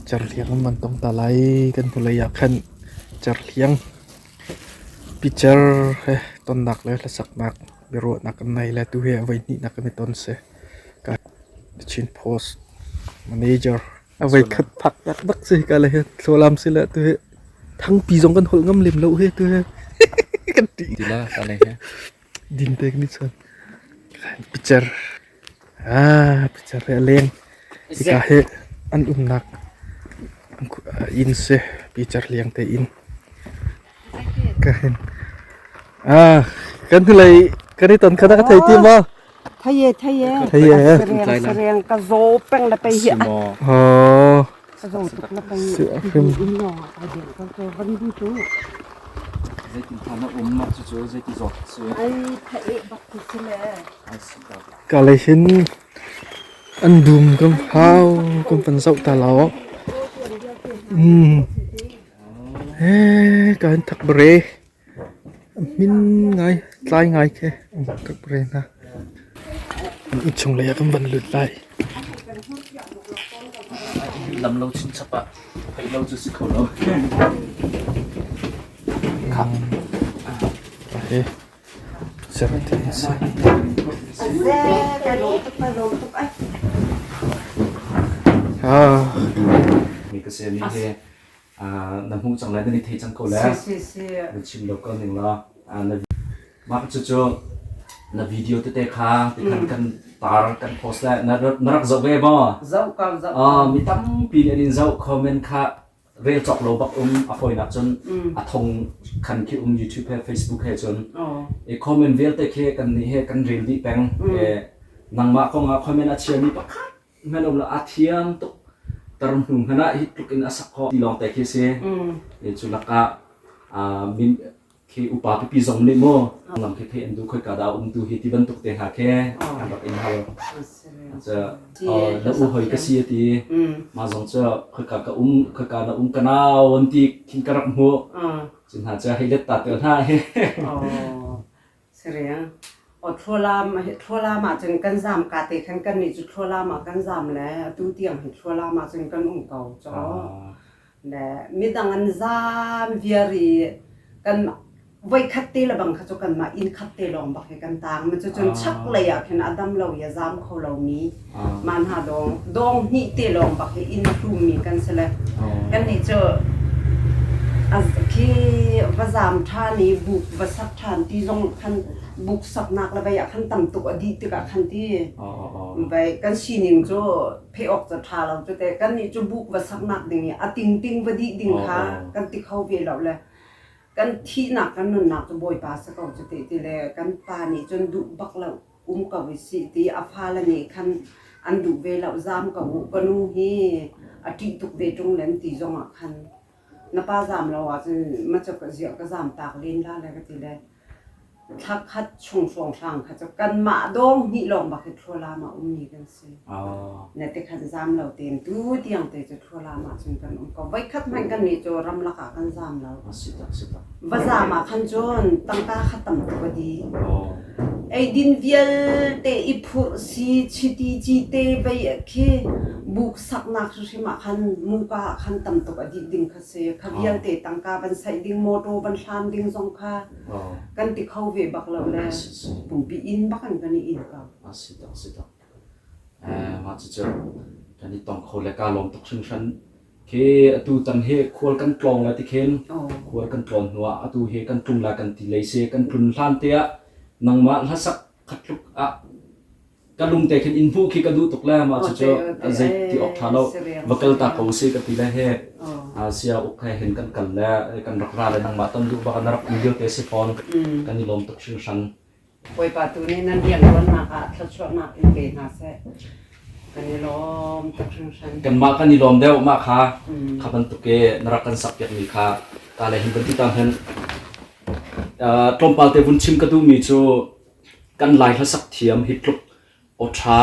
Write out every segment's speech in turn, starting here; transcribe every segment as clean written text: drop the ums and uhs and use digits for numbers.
Cerhliang an van tong ta lai. Kan hnulei ah khan cerhliang picer he tonnak le hlasaknak biaruahnak an nei le tu hi a voihnihnak kan i ton si. The Chin Post manager a voikhat phak taktak si ka le hin thlualam si le tu hi thangpi zong kan holh ngam lem lo hi tu hi kan ti. Tila ka le he. Din te kan i chon. Picer ah picer he a leng. Hika hi an umnak inn si picer liang te inn. Ka hin. Ah kan hnulei kan i ton kha na ka thei ti maw? Thei thei Thei e. Sareng sareng ka zaw peng le pei hi. Oh. Ka zaw tuk le pei. Si a hrim. No, ai den ka zaw van du tu. Zeitin tha na um mak cu zeiti zawt si. Ai thei bak tu si le. Ai si ka. Ka lei hin an dum kan hau kan pan zoh ta lo. Eh, kan thak bre. Hmin ngai, tlai ngai khi tuk re hna. An innchung lei ah kan van lut lai. Lam lo chinchap ah theih lo cu si kho lo. Kham. He. Ser te si. Ah. Mi ka se mi he na hmuh cang lai nan i thei cang ko le na chim lo ko ning law na mah cucu na video tete kha tikhan kan tar kan post le na rak zoh ve maw zoh ko zoh mi tampi nih an in zoh comment kha rel cawk lo bak um a fawinak cun a thong khan khi um YouTube he Facebook he cun i comment vialte khi kan nih he kan rel dih peng nangmah kong ah comment a chiami pakhat hmanh um lo a thiam tuk tar hnu hmanh ah hi tluk in a sak khawh ti lawng te khi si cu lakah min khi upa pipi zong nih mu lam khi thei an du khoi ka da um tu hi ti bantuk te hna khi an rak in hal na u hoi ka si ti ma zong cu khoi ka ka um khoi ka na um ka nau an ti khin ka rak hmu cun hna cu hei let ta tel hna hi Siriang. Aw Thlualam Thlualam ahcun kan zaam ka te khan kannih cu Thlualam ah kan zaam le atu tiang hi Thlualam ahcun kan um ko caw. Le midang an zaam viar i kan voikhat te le bang kha cu kanmah inn khat te lawng bak hi kan taang. Ma cucun chaklei ah khin a dam lo i a zaam kho lomi mah hna dawng dawng hnih te lawng bak hi inn hlummi kan si le kannih cu khi va zaam ṭhan i buk va sak ṭhan ti zong khan buk saknak le vei ah khan tam tuk a dih tikah khan ti vei kan sining cu pheh awk cu ṭha lo cu te kannih cu buk va saknak ding i a tingting va dih ding kha kan ti kho ve lo le kan thihnak kan nunnak cu Bawipa si ko cu ti ti le kan pa nih cun duh bak lo um ko i sih ti a fale nih khan an duh ve lo zaam ko u ka nu hi a ṭih tuk ve ṭung len ti zong ah khan na pa zaam lo ahcun ma cu ka ziah ka zaam tak len la le ka ti le thla khat chung hrawnghrang kha cu kanmah dawng hnih lawng bak hi thlualam ah ummi kan si. Na te khan zaam lo tein tu tiang te cu thlualam ah cun kan um ko. Voikhat hmanh kan nih cu ramlak ah kan zaam lo. Va zaam ah khan cun tangka kha tam tuk a di. Eidin vialte i phurh si chiti cite vei khi buk saknak hrimhrim ah khan muka ah khan tam tuk a dih ding kha si. Kha vialte tangka van saih ding, motor van hlan ding zong kha kan ti kho ve bak lo le pumpi inn bak in kan i inn ko. Mah cucu kan i tong kho le kaa lawm tuk hringhran. Khi atu tan hi khual kan tlawng lai ti khin khual kan tlawn hnu ah atu hi kan tlung lai kan ti lei si kan tlun hlan te ah nangmah hlasak khat tluk ah ka lung te khin in hmuh khi ka duh tuk le mah cucu zei ti awk ṭha lo va kal ta ko si ka ti le he sia uk he hin kan kal le kan rak ra le nangmah ton duh bak na rak um lio te si fawn kan i lawm tuk hringhran. Bawipa tu nih nan rianṭuannak ah thluachuahnak in pe hna seh. Kan i lawm tuk hringhran. Kanmah kan i lawm deuh mah kha kha bantuk i na rak kan sakpiakmi kha ta le hin banti ta hin tlawmpal te vun chim ka duhmi cu kan Lai hlasak thiam hi tluk aw ṭha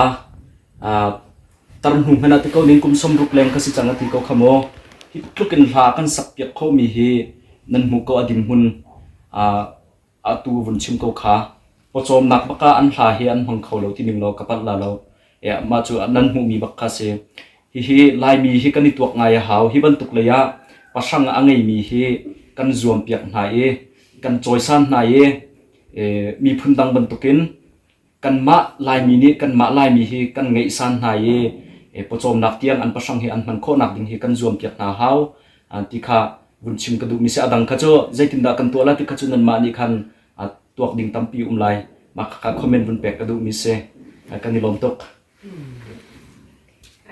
tar hnu hmanh ah ti ko ning kum 60 leng ka si cang a ti ko kha mu hi tluk in hla kan sakpiak khomi hi nan hmuh ko a dinhmun Atu vun chim ko kha. Pawcawmnak bak ah an hla hi an hmang kho lo ti ning law ka palh la lo. Mah cu nan hmuhmi bak kha si. Hihi Laimi hi kan i tuak ngai a hau. Hi bantuk lei ah pahrang a ngeimi hi kan zuampiak hna i kan cawisan hna i miphun dang bantukin kanmah Laimi nih kanmah Laimi hi kan ngeihsan hna i pawcawmnak tiang an pahrang hi an hman khawhnak ding hi kan zuampiak hna hau ti kha vun chim ka duhmi si. A dang kha cu zeitindah kan tuah lai ti kha cu nanmah nih khan tuak ding tampi um lai. Mah kha comment vun pek ka duhmi si. Kan i lawm tuk.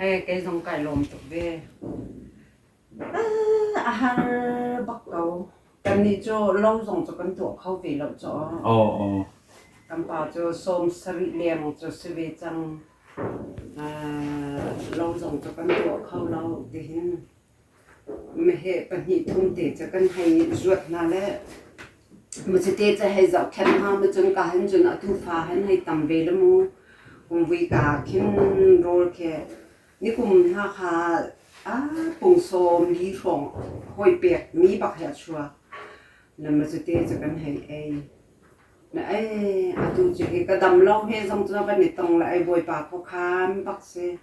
Kei zong kai lawm tuk ve. A har bak ko. Kannih cu lo zong cu kan tuah kho ve lo caw. Kan pa cu 70 leng cu si ve cang. Lo zong cu kan tuah kho lo tihin meheh pahnih thum te cu kan hei zuat hna le Mucite cu hei zohkhenh hna mucun ka hin cun atu fa hin hei tam ve le mu. Kumvui ka khin rawl khi nikum hna kha pung 40 hrawng hawi pek mi bak hi a chuak. Na mucite cu kan hei ei. Na ei atu cu hi ka dam lo he zong cu van i tong le ei Bawipa khuakhan bak si.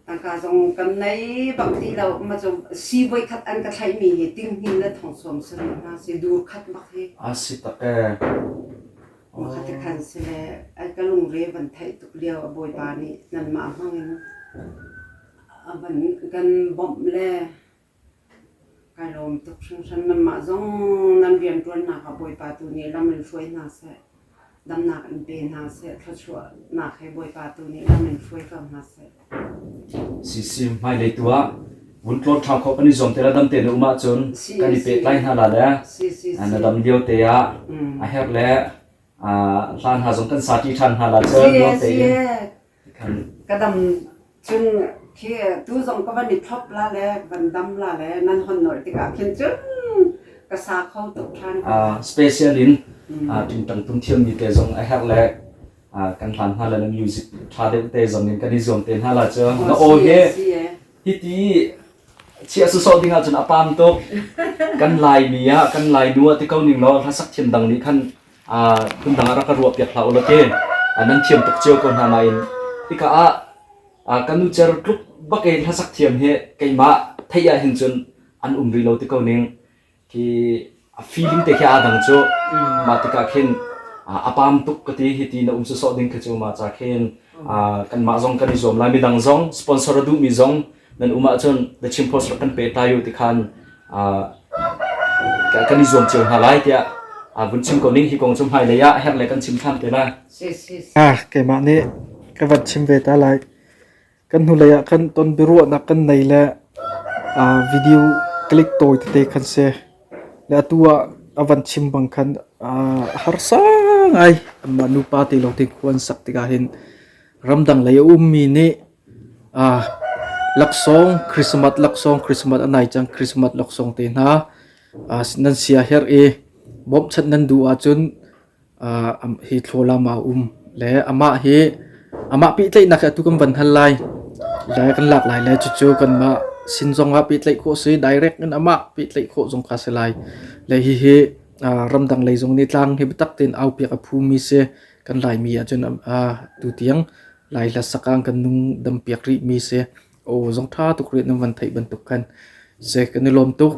Tangka zong kan nei bak ti lo. Ma cu si voi khat an ka thlaih mi hi ting hnin le thong 70 hna si dur khat bak hi. A si tak ee. Makhat te khan si le ai ka lungre van theih tuk lio a Bawipa nih nanmah hmang in a van kan bawmh le kai lawm tuk hringhran. Nanmah zong nan rianṭuannak ah Bawipa tu nih lam in hruai hna seh. Damnak in pe hna seh. Thluachuahnak he Bawipa tu nih lam in hruai ko hna seh. Si hmailei tu ah vun tlawn ṭha khawh kan i zuam te la dam te na um ahcun kan i pehtlai hna la le na dam lio te ah a herh le hla hna zong kan sa ṭi ṭhan hna la cun nuam tein kan Ka dam cun khi tu zong ka van i thlop la le van dam la le nan hon nolh tikah khin cun ka sa kho tuk ṭhan ko. Special in ṭingṭang tum thiammi te zong a herh le kan hlan hna le music ṭha deuh te zong in kan i zuam te hna la cu na aw hi hiti chiah sawsawh ding ahcun a pam tuk. Kan Laimi ah kan Lainu ah ti ko ning law hlasak thiam dang nih khan phun dang ah rak ka ruah piak hlah u law ti nan thiam tuk cio ko hna nain hika ah kan nu cer tluk bak in hlasak thiam hi keimah theih ah hin cun an um rih lo ti ko ning. Khi a feeling te khi aa dang cu. Mah tikah khin a pam tuk ka ti. Hi ti na um sawsawh ding khi cu mah ca khin kanmah zong kan i zuam lai. Midang zong sponsor a duhmi zong nan um ahcun The Chin Post rak kan pe ta u ti khan kan i zuam cio hna lai tiah vun chim ko ning. Hi kong cu hmailei ah herh le kan chim ṭhan te lai. Keimah nih ka van chim ve ta lai. Kan hnulei ah khan ton biaruahnak kan nei le video click tawi tete khan si. Le atu ah a van chim bang khan harsa ngai anmah nupa te lawng te khua an sak tikah hin ramdang lei a ummi nih laksawng Christmas laksawng Christmas a nai cang Christmas laksawng te hna nan sia herh i bawmhchanh nan duh ahcun Hi thlawlam ah a um le amah hi amah pehtlaihnak hi atu kan van hal lai. Le kan lak lai le cucu kanmah sin zongah pehtlaih khawh si direct in amah pehtlaih khawh zong kha si lai. Le hihi ramdang lei zong nih tlang hi biatak tein aupiak a phumi si. Kan Laimi ahcun tutiang Lai hla sakang kan nung dampiak rihmi si. Aw zong ṭha tuk rih nan van theih bantuk khan. Si kan i lawm tuk.